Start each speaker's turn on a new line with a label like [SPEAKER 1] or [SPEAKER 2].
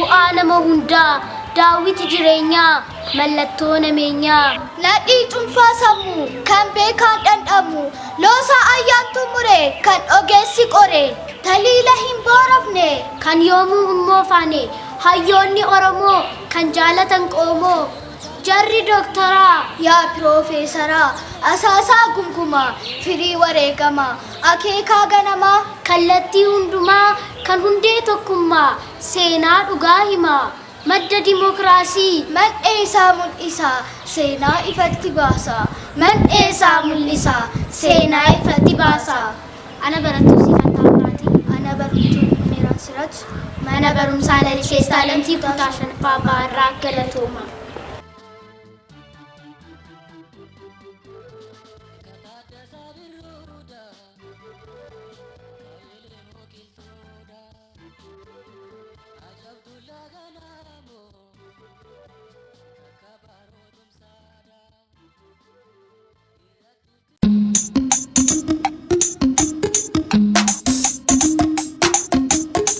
[SPEAKER 1] Bu'aa nama hundaa, daawwiti jireenyaa, mallattoo nameenyaa.
[SPEAKER 2] Nadhii cuunfaa sammuu, kan beekaan dhandhamu, loosaa ayyaantuu mure, kan ogeessi qore, taliila hin boorofne.
[SPEAKER 1] Kan yoomuu hin moofaane, hayyoonni Oromoo, kan jaalatan qoomoo. Jarri dooktaraa.
[SPEAKER 2] Yaa piroofeesaraa, asaasaa gungumaa, firii wareegamaa, akeekaa ganamaa.
[SPEAKER 1] Kallattii hundumaa, kan hundee tokkummaa, seenaa dhugaa himaa, madda dimookiraasii.
[SPEAKER 2] Mandhee isaa mul'isa, seenaa ifatti baasa. Mandhee isaa mul'isa, seenaa ifatti baasa.
[SPEAKER 1] Ana barattuu Siifan Taammiraati.
[SPEAKER 2] Ana barattuu Meeraan Siraaj.
[SPEAKER 1] Mana barumsaa Lalisee Taalantii kutaa 5ffaa Baarraa, galatooma.